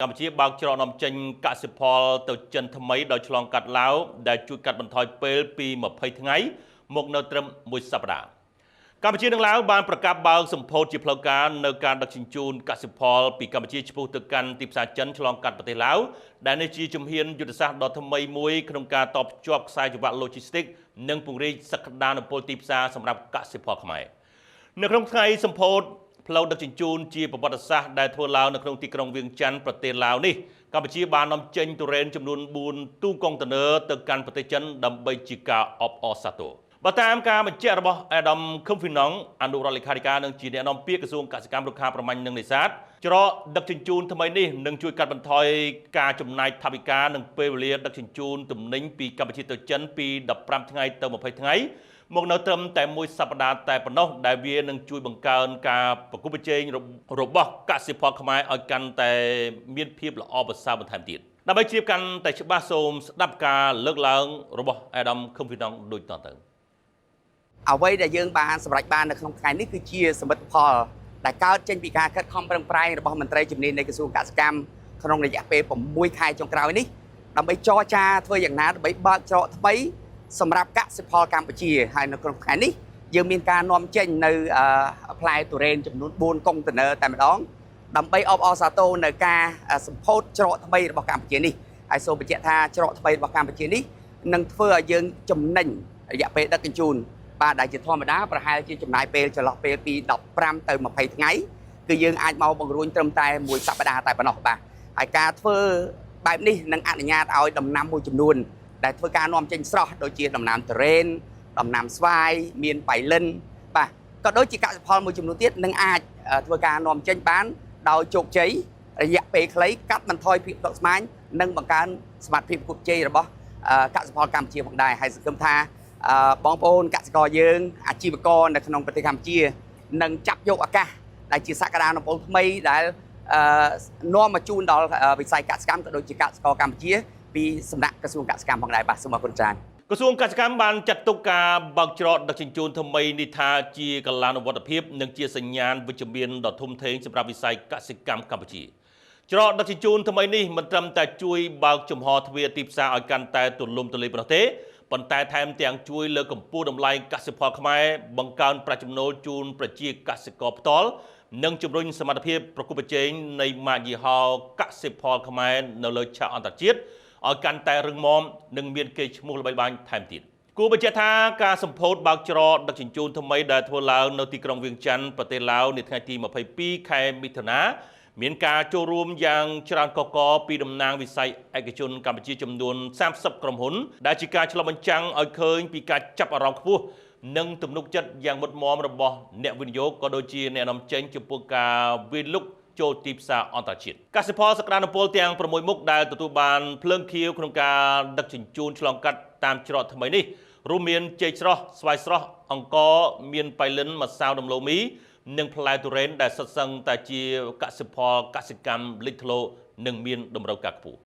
កម្ពុជាបើកច្រកនាំចេញកសិផលទៅចិនថ្មីដោយឆ្លងកាត់ឡាវដែលជួយកាត់បន្ថយពេលពី20ថ្ងៃមកនៅត្រឹមមួយសប្តាហ៍កម្ពុជានិងឡាវបានប្រកាសបើកសម្ពោធជាផ្លូវការនៅការដឹកជញ្ជូនកសិផលពីកម្ពុជាឆ្ពោះទៅកាន់ទីផ្សារចិនឆ្លងកាត់ប្រទេសឡាវដែលនេះជាជំហានយុទ្ធសាស្ត្រដ៏ថ្មីមួយក្នុងការតភ្ជាប់ខ្សែច្រវាក់ឡូជីស្ទីកនិងពង្រីកសក្តានុពលទីផ្សារសម្រាប់កសិផលខ្មែរនៅក្នុងថ្ងៃសម្ពោធផ្លូវដឹកជញ្ជូនជាប្រវត្តិសាស្ត្រដែលធ្វើឡើងនៅក្នុងទីក្រុងវៀងច័ន្ទប្រទេសឡាវនេះកម្ពុជាបាននាំចេញទុរេនចំនួន4ទូកុងតឺន័រទៅកាន់ប្រទេសចិនដើម្បីជាការអបអរសាទរបើតាមការបញ្ជាក់របស់អាដាមខឹមហ្វីណុងអនុរដ្ឋលេខាធិការនិងជាអ្នកនាំពាក្យក្រសួងកសិកម្មរុក្ខាប្រមាញ់និងនេសាទច្រកដឹកជញ្ជូនថ្មីនេះនឹងជួយកាត់បន្ថយការចំណាយថវិកានិងពេលវេលាដឹកជញ្ជូនទំនិញពីកម្ពុជាទៅចិនពី15ថ្ងៃទៅ20ថ្ងៃមកនៅត្រឹមតែមួយសប្តាហ៍តែប៉ុណ្ណោះដែលវានឹងជួយបង្កើនការប្រកួតប្រជែងរបស់កសិផលខ្មែរឲ្យកាន់តែមានភាពល្អប្រសើរបន្ថែមទៀតដើម្បីជ្រាបកាន់តែច្បាស់សូមស្ដាប់ការលើកឡើងរបស់អាដាមខឹមហ្វីណុងដូចតទៅ អ្វីដែលយើងបានសម្រេចបាននៅក្នុងថ្ងៃនេះគឺជាសមិទ្ធផលដែលកើតចេញពីការខិតខំប្រឹងប្រែងរបស់មន្ត្រីជំនាញនៃក្រសួងកសិកម្មក្នុងរយៈពេល6ខែចុងក្រោយនេះដើម្បីចរចាធ្វើយ៉ាងណាដើម្បីបើកច្រកថ្មីសម្រាប់កសិផលកម្ពុជាហើយនៅក្នុងថ្ងៃនេះយើងមានការនាំចេញនៅផ្លែទុរេនចំនួន4កុងតឺន័រតែម្ដងដើម្បីអបអរសាទរនៅការសម្ពោធច្រកថ្មីរបស់កម្ពុជានេះហើយសូមបញ្ជាក់ថាច្រកថ្មីរបស់កម្ពុជានេះនឹងធ្វើឲ្យយើងចំណេញរយៈពេលដឹកជញ្ជូនបាទដែលជាធម្មតាប្រហែលជាចំណាយពេលចន្លោះពេលពី15ទៅ20ថ្ងៃគឺយើងអាចមកបង្រួញត្រឹមតែមួយសប្តាហ៍តែប៉ុណ្ណោះបាទហើយការធ្វើបែបនេះនឹងអនុញ្ញាតឲ្យដំណាំមួយចំនួនដែលធ្វើការនាំចេញស្រស់ដូចជាដំណាំទុរេនដំណាំស្វាយមានបៃលិនបាទក៏ដូចជាកសិផលមួយចំនួនទៀតនឹងអាចធ្វើការនាំចេញបានដោយជោគជ័យរយៈពេលខ្លីកាត់បន្ថយភាពស្មុគស្មាញនិងបង្កើនសមត្ថភាពប្រកួតប្រជែងរបស់កសិផលកម្ពុជាផងដែរហើយសង្ឃឹមថាបងប្អូនកសិករយើងអាជីវករនៅក្នុងប្រទេសកម្ពុជានឹងចាប់យកឱកាសដែលជាសក្តានុពលថ្មីដែលនាំមកជូនដល់វិស័យកសិកម្មក៏ដូចជាកសិករកម្ពុជាពីសំណាក់ក្រសួងកសិកម្មផងដែរបាទសូមអរគុណច្រើន ក្រសួងកសិកម្មបានចាត់ទុកការបើកច្រកដឹកជញ្ជូនថ្មីនេះថាជាកលានុវត្តភាពនិងជាសញ្ញាណវិជ្ជមានដ៏ធំធេងសម្រាប់វិស័យកសិកម្មកម្ពុជាច្រកដឹកជញ្ជូនថ្មីនេះមិនត្រឹមតែជួយបើកចំហទ្វារទីផ្សារឲ្យកាន់តែទូលំទូលាយប៉ុណ្ណោះទេប៉ុន្តែថែមទាំងជួយលើកកម្ពស់តម្លៃកសិផលខ្មែរបង្កើនប្រាក់ចំណូលជូនប្រជាកសិករផ្ទាល់និងជំរុញសមត្ថភាពប្រកួតប្រជែងនៃម៉ាកយីហោកសិផលខ្មែរនៅលើឆាកអន្តរជាតិឲ្យកាន់តែរឹងមាំនិងមានកេរ្តិ៍ឈ្មោះល្បីល្បាញថែមទៀតគួរបញ្ជាក់ថាការសម្ពោធបើកច្រកដឹកជញ្ជូនថ្មីដែលធ្វើឡើងនៅទីក្រុងវៀងច័ន្ទប្រទេសឡាវនាថ្ងៃទី22ខែមិថុនាមានការចូលរួមយ៉ាងច្រើនកកពីតំណាងវិស័យឯកជនកម្ពុជាចំនួន30ក្រុមហ៊ុនដែលជាការឆ្លុះបញ្ចាំងឲ្យឃើញពីការចាប់អារម្មណ៍ខ្ពស់និងទំនុកចិត្តយ៉ាងមុតមមរបស់អ្នកវិនិយោគក៏ដូចជាអ្នកនាំចេញចំពោះការវិលុកចូលទីផ្សារអន្តរជាតិកសិផលសក្តានុពលទាំង6មុខដែលទទួលបានភ្លើងខៀវក្នុងការដឹកជញ្ជូនឆ្លងកាត់តាមច្រកថ្មីនេះរួមមានចេកស្រស់ស្វាយស្រស់អង្ករមានបៃលិនម្សៅដំឡូងមីនិងផ្លែទុរេនដែលសុទ្ធសឹងតែជាកសិផលកសិកម្មលេចធ្លោនិងមានតម្រូវការខ្ពស់។